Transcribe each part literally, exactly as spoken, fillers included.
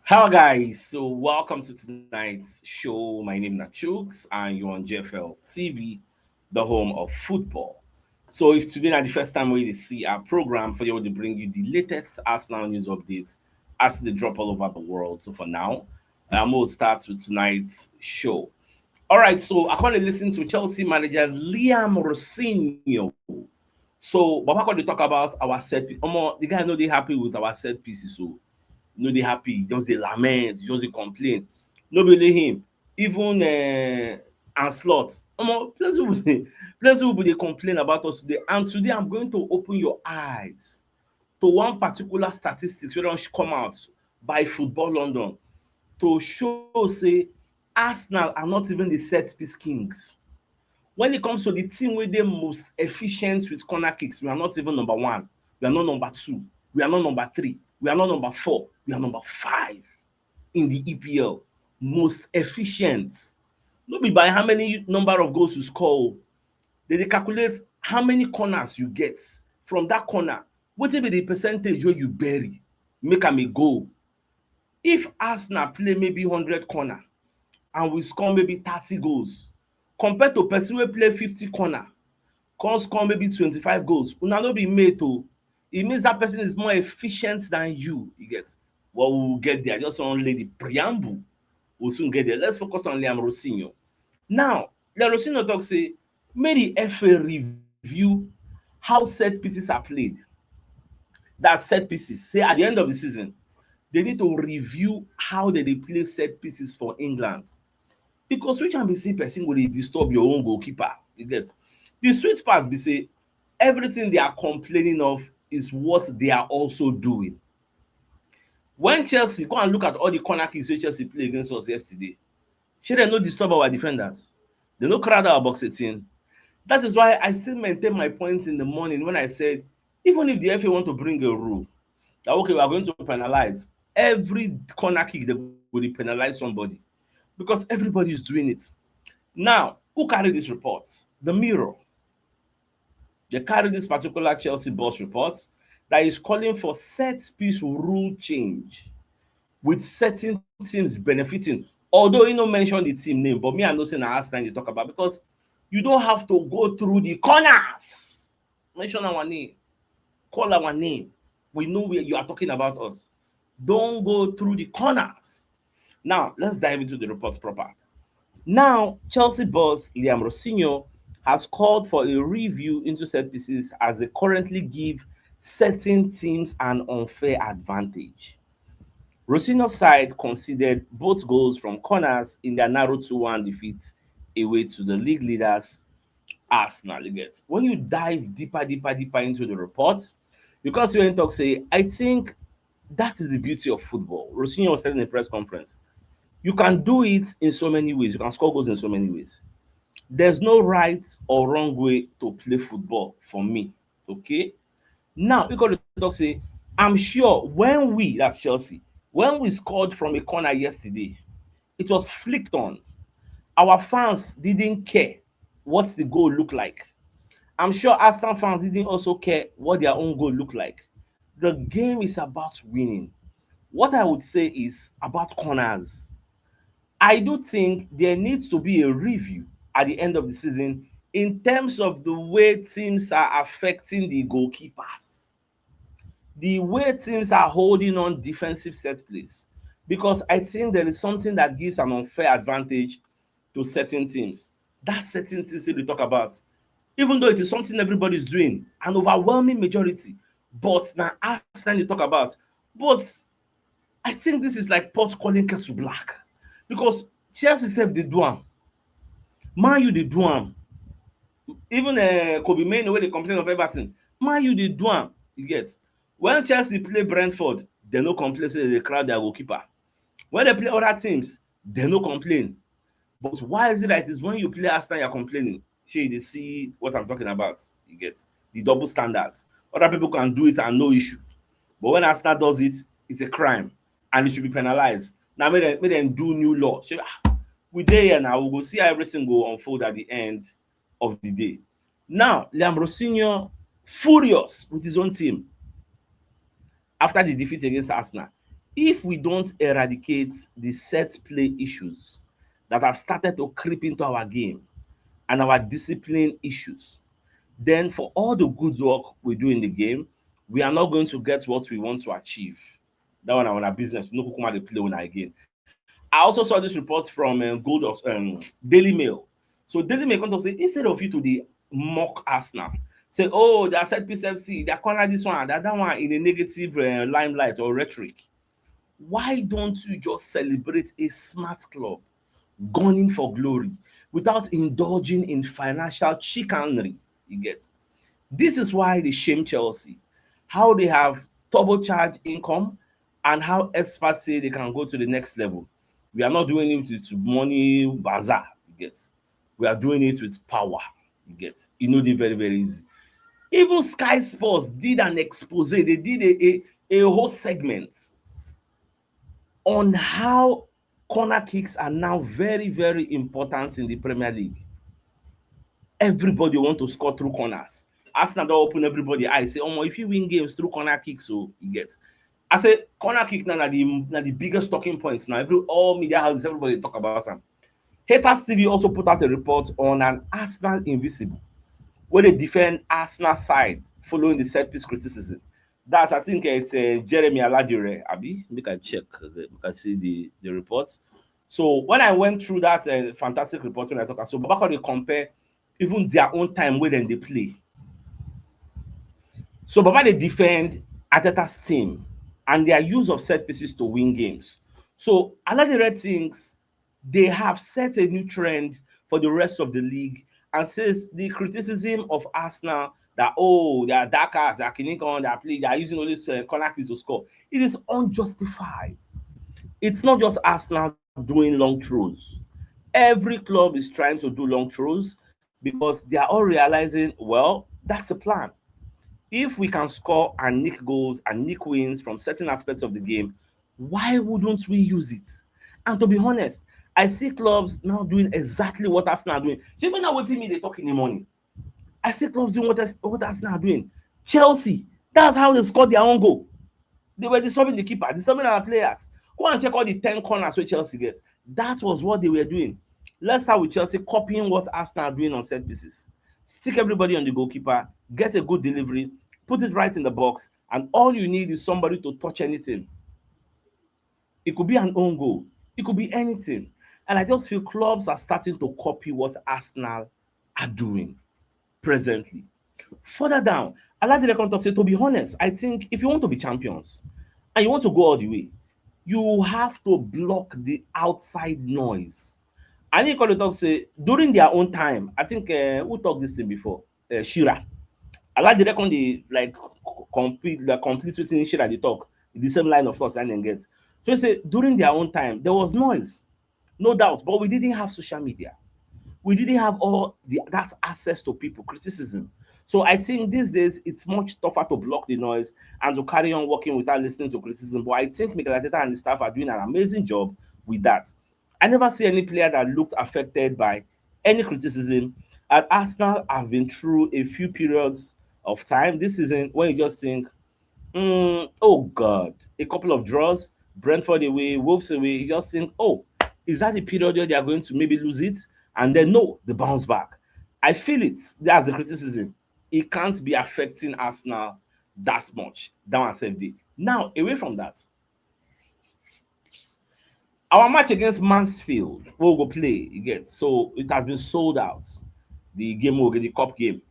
Hello, guys. So, welcome to tonight's show. My name is Nachooks, and you're on J F L T V, the home of football. So, if today is the first time we see our program, for you to bring you the latest Arsenal news updates as they drop all over the world. So, for now, I'm going to start with tonight's show. All right, so I call to listen to Chelsea manager Liam Rosinho. So, Baba called to talk about our set piece. Omo, the guy no dey happy with our set pieces. So, no dey happy, just dey lament, just dey complain. No be only him, even uh, Anslot. Omo, plenty people dey plenty people dey complain about us today. And today I'm going to open your eyes to one particular statistics wey don come out by Football London to show say Arsenal are not even the set piece kings. When it comes to the team wey dey most efficient with corner kicks, we are not even number one. We are not number two. We are not number three. We are not number four. We are number five in the E P L. Most efficient. No be by how many number of goals you score. They dey calculate how many corners you get from that corner. Wetin be the percentage wey you bury? Make am a goal. If Arsenal play maybe hundred corner and we score maybe thirty goals, compared to person wey play fifty corner, come score maybe twenty-five goals, una no be mate o. It means that person is more efficient than you. You get? Well, we will get there. I just want to lay the preamble. We'll soon get there. Let's focus on Liam Rosinho. Now, Liam Rosinho talk say, make the F A review how set pieces are played. That set pieces. Say at the end of the season, they need to review how they dey play set pieces for England. Because which one be say person go dey disturb your own goalkeeper? You get? The sweet part be say everything they are complaining of is what they are also doing. When Chelsea, go and look at all the corner kicks wey Chelsea play against us yesterday. Shey dem no disturb our defenders? Dem no crowd our box eighteen? That is why I still maintain my points in the morning when I said, even if the F A want to bring a rule that, okay, we are going to penalize every corner kick, they will penalize somebody because everybody is doing it. Now, who carry this report? The Mirror. They carry this particular Chelsea boss report that is calling for set piece rule change with certain teams benefiting. Although he no mention the team name, but me, I know say na Arsenal you talk about because you don't have to go through the corners. Mention our name. Call our name. We know where you are talking about us. Don't go through the corners. Now, let's dive into the reports proper. Now, Chelsea boss Liam Rosinho has called for a review into set pieces as they currently give certain teams an unfair advantage. Rosinho's side conceded both goals from corners in their narrow two one defeat away to the league leaders, Arsenal. You get? When you dive deeper, deeper, deeper into the report, you can see when talk say, I think that is the beauty of football. Rosinho was telling a press conference, you can do it in so many ways. You can score goals in so many ways. There's no right or wrong way to play football for me. Okay? Now, he got to talk say, I'm sure when we, that's Chelsea, when we scored from a corner yesterday, it was flicked on. Our fans didn't care what the goal looked like. I'm sure Arsenal fans didn't also care what their own goal looked like. The game is about winning. What I would say is about corners. I do think there needs to be a review at the end of the season in terms of the way teams are affecting the goalkeepers, the way teams are holding on defensive set plays, because I think there is something that gives an unfair advantage to certain teams. That certain things wey dey talk about, even though it is something everybody is doing, an overwhelming majority, but na Arsenal dey talk about. But I think this is like pot calling kettle black, because Chelsea sef dey do am, Man U dey do am, even uh, Kobe Mainoo wey dey complain of Everton, Man U dey do am. You get? When Chelsea play Brentford, dem no complain say dem dey crowd their goalkeeper. When dem play other teams, dem no complain. But why is it that it is when you play Arsenal you are complaining? Shey you dey see what I'm talking about? You get? The double standards. Other people can do it and no issue, but when Arsenal does it, it's a crime and it should be penalized. Now make dem make dem do new law. Shey, ah, we dey here now. We go see how everything go unfold at the end of the day. Now, Liam Rosinho furious with his own team after the defeat against Arsenal. If we don't eradicate the set play issues that have started to creep into our game and our discipline issues, then for all the good work we do in the game, we are not going to get what we want to achieve. That one, our business, no kukuma dey play una again. I also saw this report from um, Gold of um, Daily Mail. So Daily Mail come to say, instead of you to the mock Arsenal, say, oh, they are set piece F C, they are corner this one, that that one in a negative uh, limelight or rhetoric. Why don't you just celebrate a smart club gunning for glory without indulging in financial chicanery? You get. This is why they shame Chelsea. How they have turbocharged income and how experts say they can go to the next level. We are not doing it with money bazaar, you get. We are doing it with power, you get. You know, they very, very easy. Even Sky Sports did an expose. They did a, a, a whole segment on how corner kicks are now very, very important in the Premier League. Everybody want to score through corners. Arsenal don't open everybody eye. Say, oh, if you win games through corner kicks, so you get. I say corner kick now, now the now the biggest talking points now. Every all media houses, everybody talk about them. Haters T V also put out a report on an Arsenal invisible, where they defend Arsenal side following the set piece criticism. That's I think it's uh, Jeremy Aladire, Abi. Make I check. Make I see the the reports. So when I went through that uh, fantastic report when I talk, so Babako they compare even their own time where then they play. So Baba they defend Ateta's team and their use of set pieces to win games. So Aladire thinks they have set a new trend for the rest of the league and says the criticism of Arsenal that, oh, they are darkers, they are Kinikon, they are play, they are using all these uh, corner kicks to score. It is unjustified. It's not just Arsenal doing long throws. Every club is trying to do long throws because they are all realizing, well, that's a plan. If we can score and nick goals and nick wins from certain aspects of the game, why wouldn't we use it? And to be honest, I see clubs now doing exactly what Arsenal are doing. So even now, what me they talk in the morning, I see clubs doing what what Arsenal are doing. Chelsea, that's how they scored their own goal. They were disturbing the keeper, disturbing our players. Go and check all the ten corners where Chelsea gets. That was what they were doing. Let's start with Chelsea copying what Arsenal are doing on set pieces. Stick everybody on the goalkeeper, get a good delivery, put it right in the box, and all you need is somebody to touch anything. It could be an own goal. It could be anything. And I just feel clubs are starting to copy what Arsenal are doing presently. Further down, Aladire come talk say, to be honest, I think if you want to be champions and you want to go all the way, you have to block the outside noise. And he come talk say, during their own time, I think uh, who talked this thing before? Uh, Shira. Aladire come dey like complete like complete wetin Shira dey talk, the same line of thoughts and then get. So he say during their own time, there was noise, no doubt, but we didn't have social media. We didn't have all the that access to people criticism. So I think these days it's much tougher to block the noise and to carry on working without listening to criticism. But I think Mikel Arteta and the staff are doing an amazing job with that. I never see any player that looked affected by any criticism. And Arsenal have been through a few periods of time this season when you just think, mm, oh God, a couple of draws, Brentford away, Wolves away. You just think, oh, is that the period where they are going to maybe lose it? And then no, the bounce back. I feel it. That's the criticism. It can't be affecting Arsenal that much. That one save day. Now, away from that, our match against Mansfield, we'll go play again. So it has been sold out. The game will get the cup game.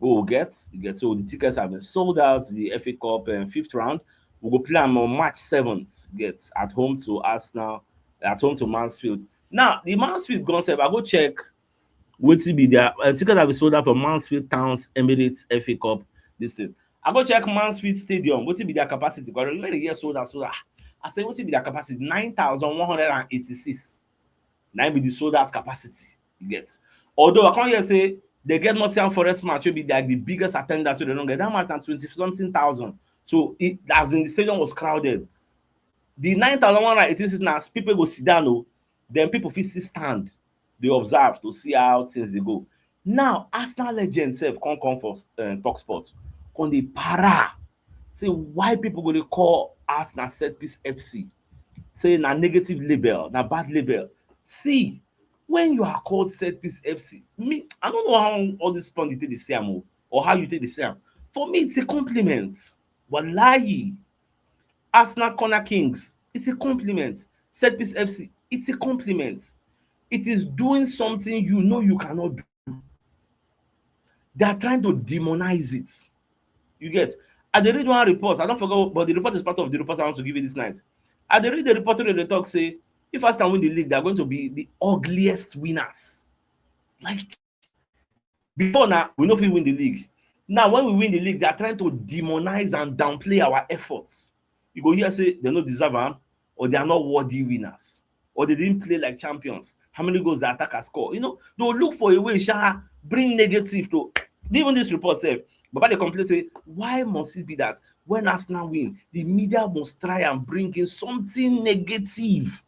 We will get get so the tickets have been sold out. The F A Cup and fifth round. We go play am on March seventh. Get at home to Arsenal, at home to Mansfield. Now the Mansfield gone sef. I go check wetin be their uh, tickets have been sold out for Mansfield Town's Emirates F A Cup. This thing. I go check Mansfield Stadium. Wetin be their capacity? Because when they hear sold out, sold out. I say wetin be their capacity? Nine thousand one hundred and eighty-six. Nine be the sold out capacity. You get. Although I can't hear say they get Nottingham Forest match will be like the biggest attendance so they don't get that match than twenty something thousand. So it as in the stadium was crowded. The nine thousand one hundred eighty-six now people go sit down, oh, then people fit still stand, they observe to see how things they go. Now Arsenal legend sef come come for uh, Talk Sport, come dey para. Say why people go dey call Arsenal set piece F C? Say na negative label, na bad label. See, when you are called set piece F C, me, I don't know how all this pundit take dey see am o, or how you take dey see am. For me, it's a compliment. Wallahi, Arsenal corner kings, it's a compliment. Set piece F C, it's a compliment. It is doing something you know you cannot do. They are trying to demonize it. You get? I dey read one report. I don't forget, but the report is part of the report I want to give you this night. I dey read the report wey dey talk say if Arsenal win the league, they are going to be the ugliest winners. Like, before now, we no fit win the league. Now, when we win the league, they are trying to demonize and downplay our efforts. You go hear say they no deserve am, or they are not worthy winners, or they didn't play like champions. How many goals the attacker score? You know, they'll look for a way, sha, bring negative to even this report sef. Baba dey complain say, why must it be that when Arsenal win, the media must try and bring in something negative?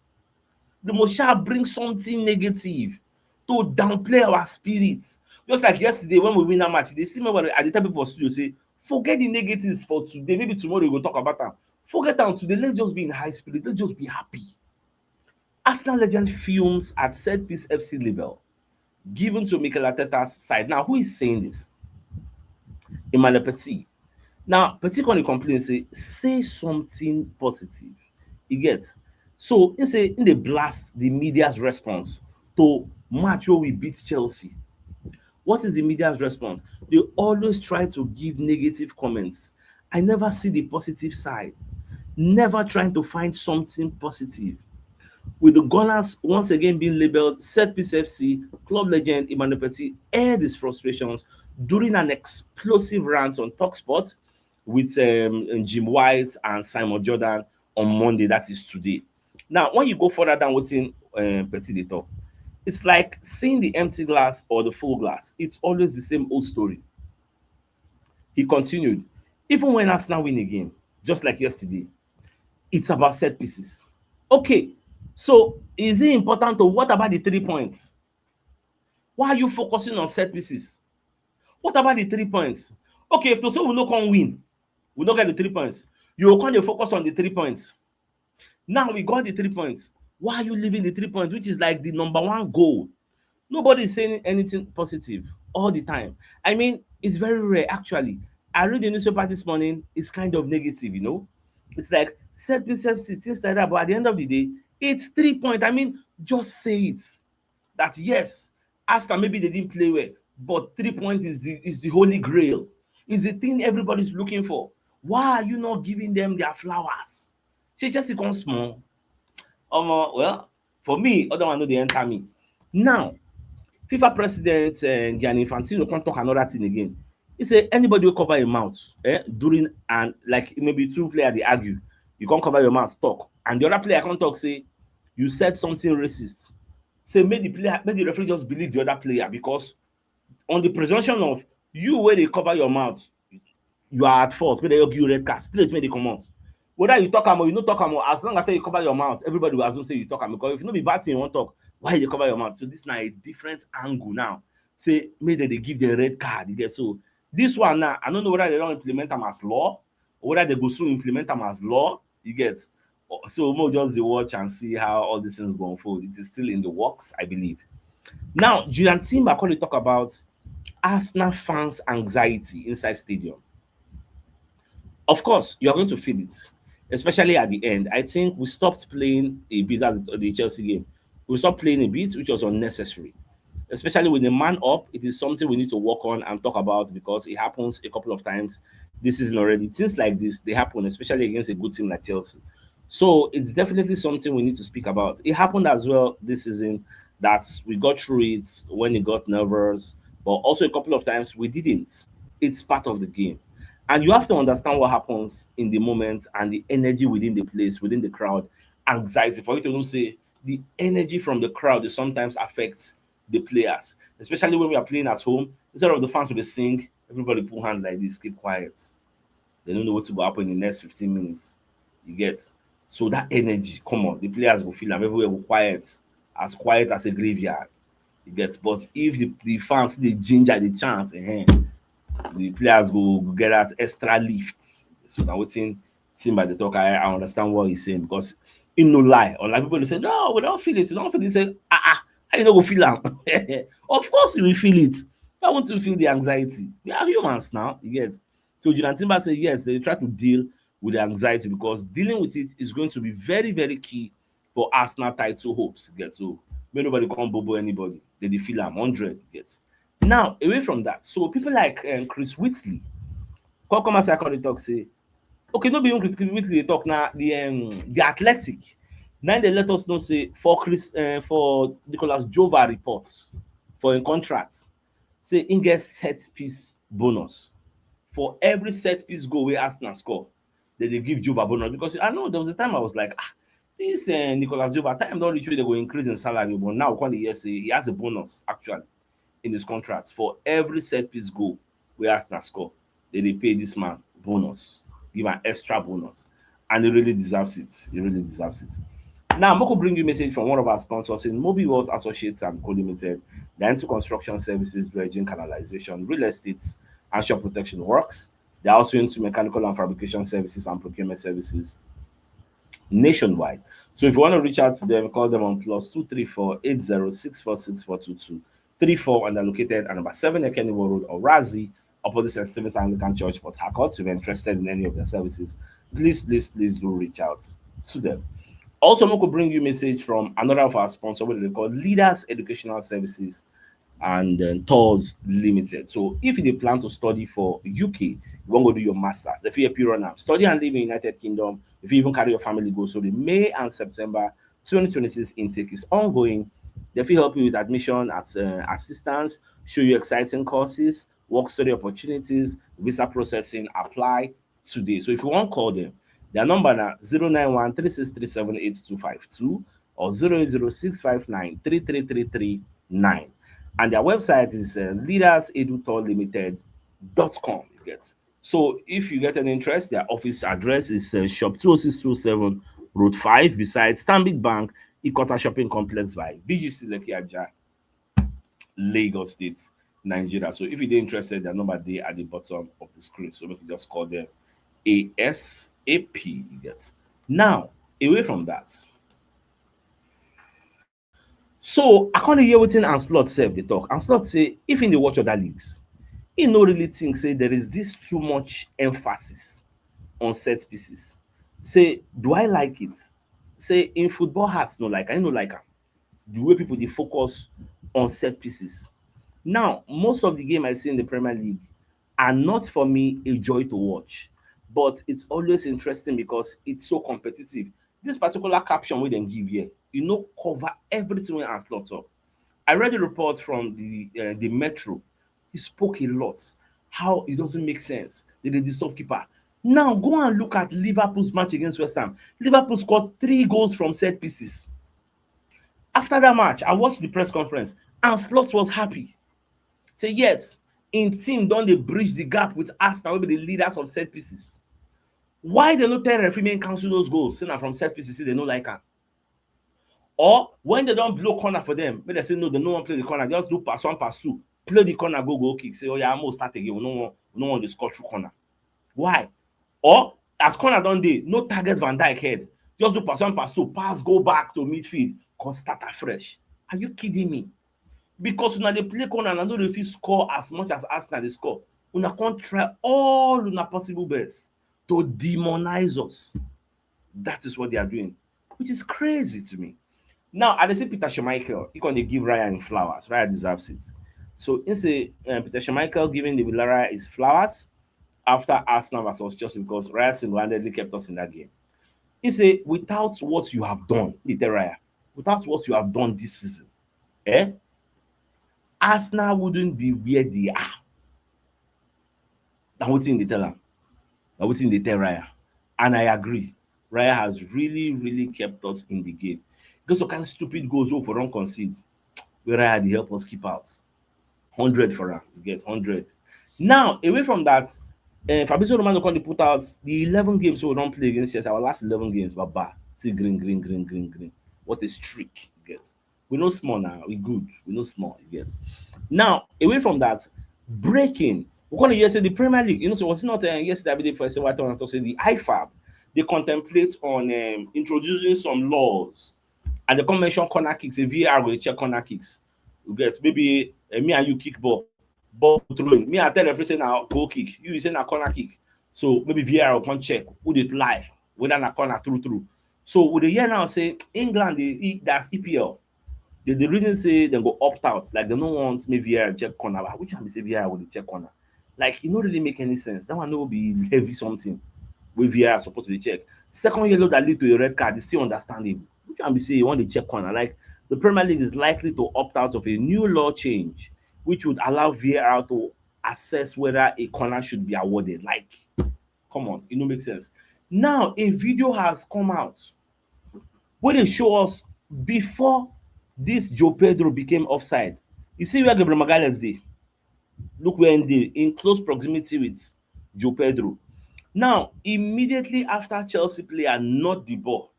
They must sha bring something negative to downplay our spirits. Just like yesterday when we win that match, they see me when I dey tell people for studio say, forget the negatives for today. Maybe tomorrow we go talk about am. Forget am today. Let's just be in high spirit. Let's just be happy. Arsenal legend fumes at set piece F C label given to Mikel Arteta's side. Now, who is saying this? Emmanuel Petit. Now, Petit come dey complain say, say something positive. You get? So he say he dey blast the media's response to match wey we beat Chelsea. What is the media's response? They always try to give negative comments. I never see the positive side. Never trying to find something positive. With the Gunners once again being labeled set piece F C, club legend Emmanuel Petit aired his frustrations during an explosive rant on Talksport with um, Jim White and Simon Jordan on Monday, that is today. Now, when you go further down wetin um, Petit dey talk, it's like seeing the empty glass or the full glass. It's always the same old story. He continued, even when Arsenal win a game, just like yesterday, it's about set pieces. Okay, so is it important to, what about the three points? Why are you focusing on set pieces? What about the three points? Okay, if to say we no come win, we no get the three points, you go come dey focus on the three points. Now we got the three points. Why are you leaving the three points, which is like the number one goal? Nobody is saying anything positive all the time. I mean, it's very rare, actually. I read the newspaper this morning, it's kind of negative, you know? It's like, set piece F C, things like that. But at the end of the day, it's three points. I mean, just say it. That yes, Arsenal, maybe they didn't play well, but three points is the, is the holy grail. Is the thing everybody's looking for. Why are you not giving them their flowers? Shey Chelsea come small? Omo, well, for me, other one no dey enter me. Now, FIFA president uh, Gianni Infantino come talk another thing again. He say anybody wey cover im mouth eh, during, and like, maybe two player dey argue, you come cover your mouth talk, and the other player come talk say you said something racist. Say make the player, make the referee just believe the other player, because on the presumption of you wey dey cover your mouth, you are at fault, make dem give you red card straight, make dem comot. Whether you talk am or you no talk am, or as long as say you cover your mouth, everybody will assume say you talk am, because if no be bad thing you wan talk, why you dey cover your mouth? So this na a different angle now. Say make dem dey give dem red card, you get? So this one now, I no know whether dem don implement am as law, or whether dem go soon implement am as law, you get? So make we just dey watch and see how all these things go unfold. It is still in the works, I believe. Now, Julian Timber come dey talk about Arsenal fans' anxiety inside stadium. Of course, you are going to feel it, especially at the end. I think we stopped playing a bit, that's the Chelsea game. We stopped playing a bit, which was unnecessary. Especially with the man up, it is something we need to work on and talk about, because it happens a couple of times this season already. Things like this, they happen, especially against a good team like Chelsea. So it's definitely something we need to speak about. It happened as well this season that we got through it when it got nervous, but also a couple of times we didn't. It's part of the game. And you have to understand what happens in the moment and the energy within the place, within the crowd, anxiety. For you to know say the energy from the crowd sometimes affects the players, especially when we are playing at home. Instead of the fans to be sing, everybody put hand like this, keep quiet. They don't know what will happen in the next fifteen minutes. You get? So that energy, come on, the players will feel am, everywhere will quiet, as quiet as a graveyard. You get? But if the, the fans, the ginger, the chant, eh, the players go get that extra lift. So now wetin Timba dey talk, I, I understand what he's saying, because he no lie. Unlike people dey say, "No, we don't feel it, we don't feel it." He say, "Ah, ah, how you no go feel am?" Of course you will feel it. Why won't you feel the anxiety? We are humans now, you get. So Jonathan Timber say yes, they try to deal with the anxiety, because dealing with it is going to be very, very key for Arsenal title hopes. You get, so may nobody come bobo anybody. They dey feel am hundred. You get. Now, away from that, so people like um, Chris Whitley come come outside come dey talk say, okay, no be even Chris Whitley dey talk now. The um, the Athletic now they let us know say for Chris uh, for Nicolas Jova reports for in contract, say he get set piece bonus for every set piece goal wey Arsenal score. They dey give Jova bonus, because I know there was a time I was like, ah, this uh, Nicolas Jova, time don't reach where they go increase in salary, but now come the year say he has a bonus actually in his contract for every set piece goal wey Arsenal score. They dey pay this man bonus, give an extra bonus, and he really deserves it. He really deserves it. Now, Moko bring you message from one of our sponsors in Mobi World Associates and Co Limited. They're into construction services, dredging, canalization, real estate, and shop protection works. They're also into mechanical and fabrication services and procurement services nationwide. So if you want to reach out to them, call them on plus two three four eight zero six four six four two two three four, and they're located at number seven Ekeniwo Road, Orazi, opposite St. Stephen's Anglican Church, Port Harcourt. So if you're interested in any of their services, please, please, please do reach out to them. Also, we could bring you message from another of our sponsors, what they call Leaders Educational Services and uh, Tours Limited. So if you plan to study for U K, you want to do your masters, if you run am, study and live in United Kingdom, if you even carry your family go, so the May and September twenty twenty-six intake is ongoing. They fit help you with admission at uh, assistance, show you exciting courses, work study opportunities, visa processing, apply today. So if you want to call them, their number now zero nine one three six three seven eight two five two or zero eight zero six five nine three three three three nine. And their website is uh, leaders edu tour limited dot com. You get. So if you get an interest, their office address is uh, shop two oh six two oh seven Road five beside Stanbic Bank, Ikota Shopping Complex by V G C Lekki Ajah, Lagos State, Nigeria. So if you're interested, their number dey at the bottom of the screen. So make you just call them A S A P. You get. Now, away from that, so I can't hear wetin Anslot sef dey talk. Anslot say if he dey watch other leagues, he no really think say there is this too much emphasis on set pieces. Say, do I like it? Say in football hearts no like, I no like am. The way people dey focus on set pieces. Now, most of the game I see in the Premier League are not for me a joy to watch, but it's always interesting because it's so competitive. This particular caption wey dem give here, e no cover everything wey Anslot talk. I read a report from the uh, the Metro. He spoke a lot. How it doesn't make sense. They dey disturb keeper. Now go and look at Liverpool's match against West Ham. Liverpool scored three goals from set pieces. After that match, I watched the press conference, and Slot was happy. Say yes, in team don dey bridge the gap with Arsenal, wey be the leaders of set pieces. Why they no tell referee make cancel those goals? Say na from set pieces, say they no like am. Or when they don't blow corner for them, when they say no, they no one play the corner, just do pass one, pass two, play the corner, go goal kick. Say, oh yeah, I'm gonna start again. We no want, we no want to score through corner. Why? Or as corner don dey, no target Van Dijk head. Just do pass one, pass two, pass go back to midfield, come start afresh. Are you kidding me? Because una dey play corner and no dey fit score as much as Arsenal dey score. Una come try all una possible best to demonize us. That is what they are doing, which is crazy to me. Now, I dey see Peter Schmeichel, he come dey give Raya flowers. Raya deserves it. So he say um, Peter Schmeichel giving the Villarreal his flowers after Arsenal versus Chelsea because Raya single-handedly kept us in that game. He say, without what you have done, he tell Raya, without what you have done this season, eh, Arsenal wouldn't be where they are. Na wetin dey tell am. Na wetin dey tell Raya. And I agree. Raya has really, really kept us in the game. Because of kind stupid goals wey for don concede, where Raya dey help us keep out. Hundred for am, you get hundred. Now, away from that, uh, Fabrizio Romano come dey put out the eleven games wey we don play against Chelsea, our last eleven games, baba. See green, green, green, green, green. What a streak, you get. We no small now, we good, we no small, you get. Now, away from that, breaking We're gonna hear say the Premier League, you know, so was it not uh, yesterday I believe I said what I want to say the I F A B they contemplate on um, introducing some laws and they come mention corner kicks, say V A R will check corner kicks. You get maybe uh, me and you kick ball, ball throwing. Me I tell every say now goal kick, you say now corner kick. So maybe V A R will come check who they lie, whether na corner through through. So we dey hear now say England dey e- that's E P L. They dey reason say dem go opt out, like dem no want make V A R check corner. Ah, which one be say V A R go dey check corner? Like e no really make any sense. That one no be heavy something wey V A R suppose to dey check. Second yellow that lead to a red card is still understandable. Which one be say you wan dey check corner? Like the Premier League is likely to opt out of a new law change which would allow V A R to assess whether a corner should be awarded. Like, come on, it no make sense. Now a video has come out wey dey show us before this Joe Pedro became offside. You see where Gabriel Magalhaes dey? Look where he dey, in close proximity with Joe Pedro. Now, immediately after Chelsea player nod the ball,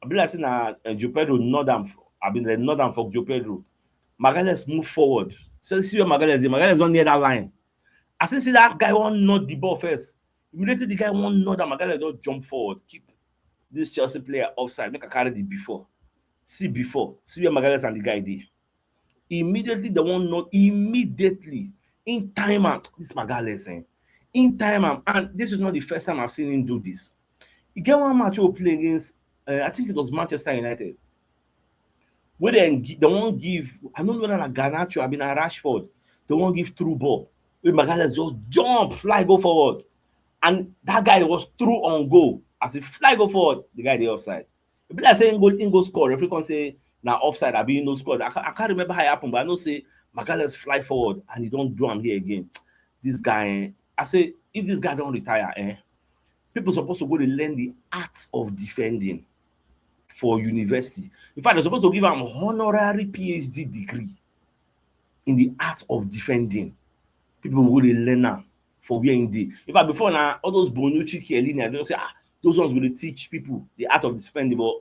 I be like say na uh, Joe Pedro nod am. I been dey nod am for Joe Pedro. Magalhaes move forward. So see where Magalhaes dey. Magalhaes don near that line. I see see that guy wan nod the ball first. Immediately the guy wan nod am, Magalhaes don jump forward, keep this Chelsea player offside. Make I carry the before. See before. See where Magalhaes and the guy dey. Immediately they wan nod. Immediately in time am this Magalhaes eh, in time am, and this is not the first time I've seen him do this. E get one match we play against, uh, I think it was Manchester United. Where they gi- they wan give, I don't know whether na Garnacho, I mean na Rashford. They wan give through ball. Wey Magalhaes just jump, fly go forward, and that guy was through on goal. As he fly go forward, the guy dey offside. E be like say he go he go score. Referee come say na offside. I be no score. I, ca- I can't remember how it happened, but I know say Magalhaes fly forward and he don't do am here again. This guy, eh, I say if this guy don't retire, eh, people supposed to go to learn the art of defending for university. In fact, they're supposed to give him honorary P H D degree in the art of defending. People will dey learn am for where in dey. In fact, before now, all those Bonucci, Chiellini, I don't say ah, those ones will teach people the art of defending. But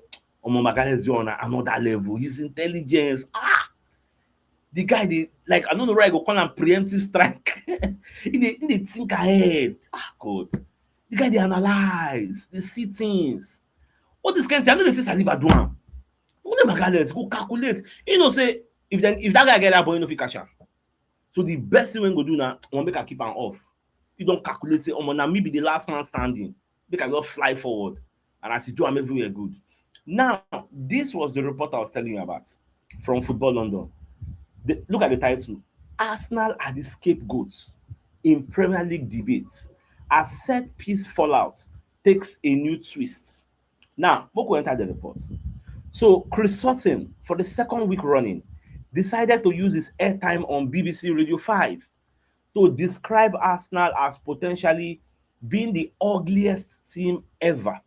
Omo Magalhaes dey on another level. His intelligence, ah, the guy dey like I don't know where I go call am preemptive strike. he dey he dey think ahead. Ah God, the guy dey analyze, dey see things. All this kind of thing, I no dey see Saliba do am. Only Magalhaes go calculate. You know say if then if that guy get that ball, you no fit catch am. So the best thing we go do now, one make I keep am off. You don't calculate say omo na me be the last man standing. Make I just fly forward, and as you do, I'm everywhere good. Now this was the report I was telling you about from Football London. The, look at the title: Arsenal are the scapegoats in Premier League debates as set piece fallout takes a new twist. Now, make we enter the report. So, Chris Sutton, for the second week running, decided to use his airtime on B B C Radio five to describe Arsenal as potentially being the ugliest team ever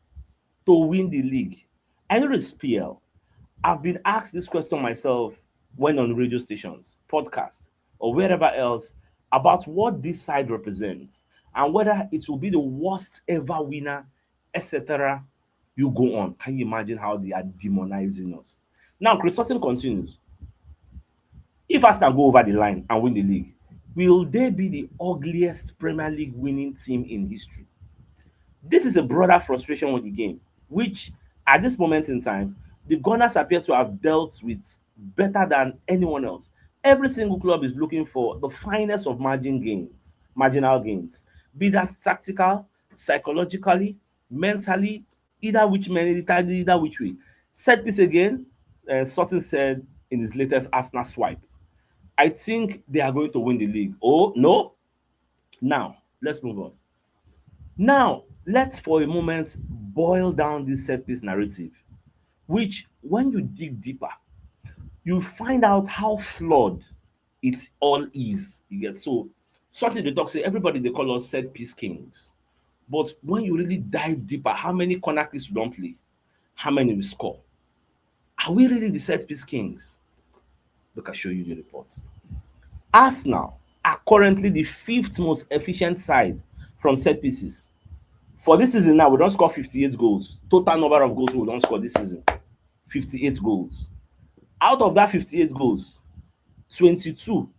to win the league. I know this P L. I've been asked this question myself when on radio stations, podcasts, or wherever else about what this side represents and whether it will be the worst ever winner, et cetera. You go on. Can you imagine how they are demonizing us? Now, Chris Sutton continues. If Arsenal go over the line and win the league, will they be the ugliest Premier League winning team in history? This is a broader frustration with the game, which at this moment in time, the Gunners appear to have dealt with better than anyone else. Every single club is looking for the finest of margin gains, marginal gains, be that tactical, psychologically, mentally, either which man, either, either which way. Set piece again, uh, Sutton said in his latest Arsenal swipe, I think they are going to win the league. Oh, no? Now, let's move on. Now, let's for a moment boil down this set piece narrative, which when you dig deeper, you find out how flawed it all is. You get so something they talk say everybody they call us set piece kings. But when you really dive deeper, how many corner kicks we don't play? How many we score? Are we really the set piece kings? Look, I show you the reports. Arsenal are currently the fifth most efficient side from set pieces. For this season now, we don't score fifty-eight goals. Total number of goals we don't score this season, fifty-eight goals. Out of that fifty-eight goals, twenty-two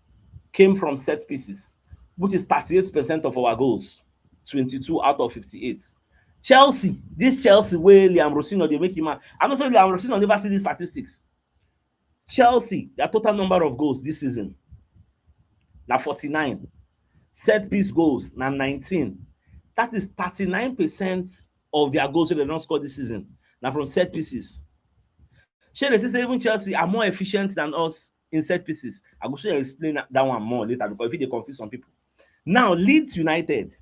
came from set pieces. which is thirty-eight percent of our goals, twenty-two out of fifty-eight. Chelsea, this Chelsea wey Liam Rosino dey make him mad. I know say Liam Rosino never see these statistics. Chelsea, their total number of goals this season na forty-nine. Set piece goals na nineteen. That is thirty-nine percent of their goals wey dem don score this season na from set pieces. Shey dey see say even Chelsea are more efficient than us in set pieces? I go soon explain that one more later because e fit dey confuse some people. Now, Leeds United,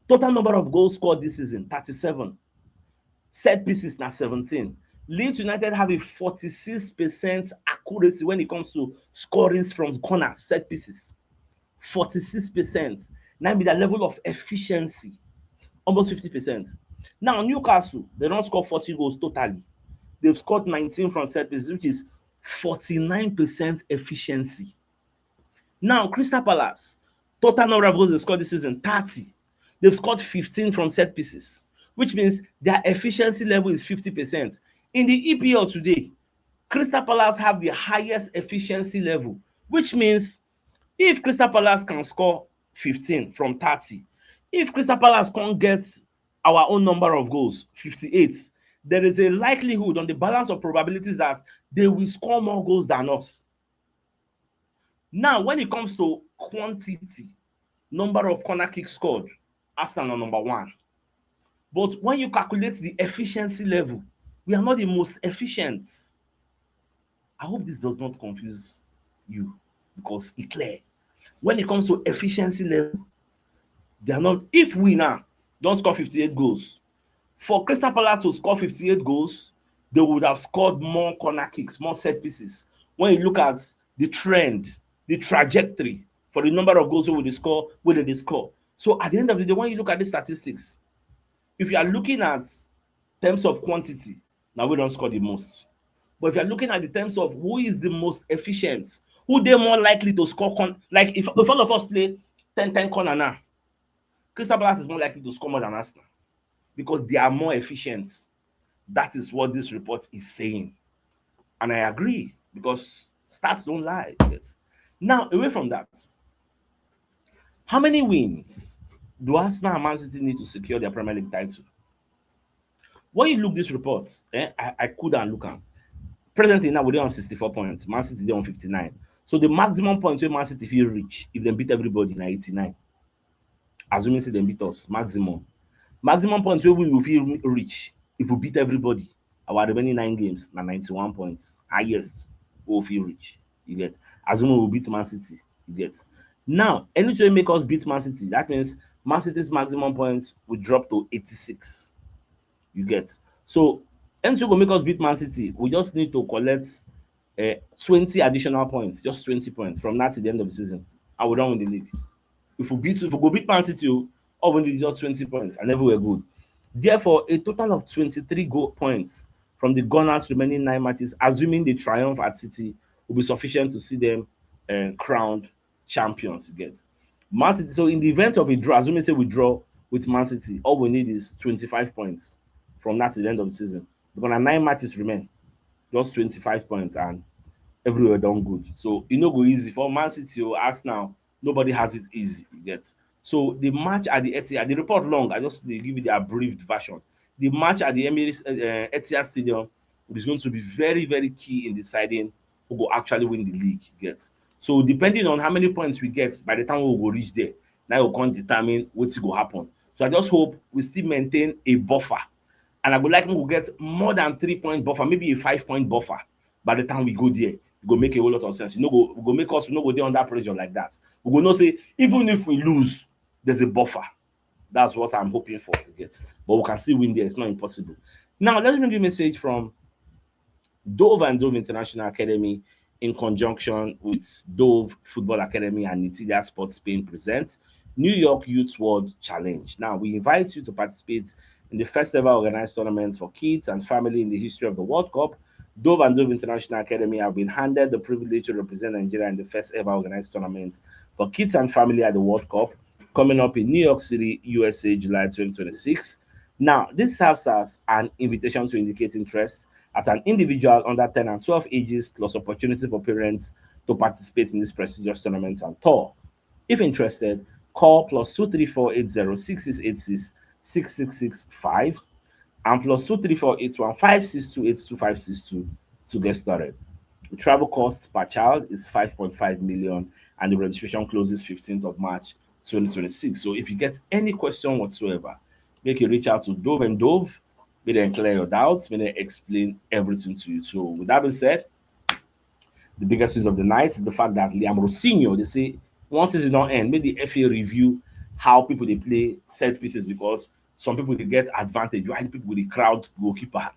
total number of goals scored this season, thirty-seven. Set pieces na seventeen. Leeds United have a forty-six percent accuracy when it comes to scoring from corners, set pieces. Forty-six percent. Now be the level of efficiency, almost fifty percent. Now, Newcastle, they don score forty goals totally. They've scored nineteen from set pieces, which is forty-nine percent efficiency. Now, Crystal Palace, total number of goals they scored this season, thirty. They've scored fifteen from set pieces, which means their efficiency level is fifty percent. In the E P L today, Crystal Palace have the highest efficiency level, which means if Crystal Palace can score fifteen from thirty, if Crystal Palace can't get our own number of goals, fifty-eight, there is a likelihood on the balance of probabilities that they will score more goals than us. Now, when it comes to quantity, number of corner kicks scored, Arsenal are number one. But when you calculate the efficiency level, we are not the most efficient. I hope this does not confuse you because it's clear. When it comes to efficiency level, they are not. If we now don't score fifty-eight goals, for Crystal Palace to score fifty-eight goals, they would have scored more corner kicks, more set pieces. When you look at the trend, the trajectory for the number of goals we dey score, we dey score. So at the end of the day, when you look at the statistics, if you are looking at terms of quantity, now we don't score the most. But if you're looking at the terms of who is the most efficient, who they more likely to score, con- like if, if all of us play ten ten corner now, Crystal Palace is more likely to score more than Arsenal because they are more efficient. That is what this report is saying. And I agree because stats don't lie. Yet. Now, away from that, how many wins do Arsenal and Man City need to secure their Premier League title? When you look these reports, eh, I, I could and look am. Presently now, we dey on sixty-four points. Man City dey on fifty-nine. So the maximum points wey Man City fit reach if dem beat everybody na eighty-nine. Assuming say dem beat us, maximum. Maximum points wey we go fit re- reach if we beat everybody, our remaining nine games na ninety-one points, highest wey we fit reach. You get? Assuming we beat Man City, you get? Now, anything wey make us beat Man City, that means Man City's maximum points will drop to eighty-six. You get? So anything go make us beat Man City, we just need to collect uh, twenty additional points, just twenty points from now to the end of the season, and we don't win the league. If we beat, if we go beat Man City, oh, all we need is just twenty points, and everywhere good. Therefore, a total of twenty-three goal points from the Gunners' remaining nine matches, assuming they triumph at City, will be sufficient to see them uh, crowned champions. You get? Man City. So in the event of a draw, assuming say we draw with Man City, all we need is twenty-five points from now to the end of the season. Because na nine matches remain, just twenty-five points, and everywhere done good. So e no go easy for Man City or Arsenal. Nobody has it easy. You get? So the match at the Etihad, the report long. I just dey give you the abbreviated version. The match at the Emirates uh, Etihad Stadium is going to be very, very key in deciding who go actually win the league. You get? So depending on how many points we get by the time we go reach there, now we can determine what go happen. So I just hope we still maintain a buffer, and I would like we get more than three point buffer, maybe a five point buffer. By the time we go there, it go make a whole lot of sense. You know, go go make us no go there under pressure like that. We go know say even if we lose, there's a buffer. That's what I'm hoping for. You get? But we can still win there. It's not impossible. Now, let's bring you a message from Dove and Dove International Academy in conjunction with Dove Football Academy and Nitidia Sports Spain presents New York Youth World Challenge. Now, we invite you to participate in the first ever organized tournament for kids and family in the history of the World Cup. Dove and Dove International Academy have been handed the privilege to represent Nigeria in the first ever organized tournament for kids and family at the World Cup coming up in New York City, U S A, July twenty twenty-six. Now, this serves as an invitation to indicate interest at an individual under ten and twelve ages, plus opportunity for parents to participate in this prestigious tournament and tour. If interested, call plus two three four eight zero six six eight six six six six five and plus two three four eight one five six two eight two five six two to get started. The travel cost per child is five point five million and the registration closes fifteenth of March twenty twenty-six. So if you get any question whatsoever, make you reach out to Dove and Dove, make dem clear your doubts, make dem explain everything to you. So with that being said, the biggest news of the night is the fact that Liam Rosinho, they say once season don end, make the F A review how people dey play set pieces because some people dey get advantage. Why people dey crowd goalkeeper?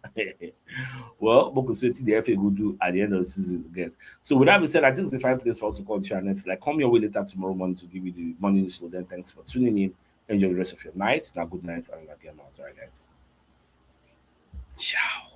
Well, we go see wetin the F A go do at the end of the season get. So with that being said, I think it's a fine place for us to call the show next. Like, come your way later tomorrow morning to give you the morning news. So then, thanks for tuning in. Enjoy the rest of your night. Now, good night and again, all right, guys. Ciao.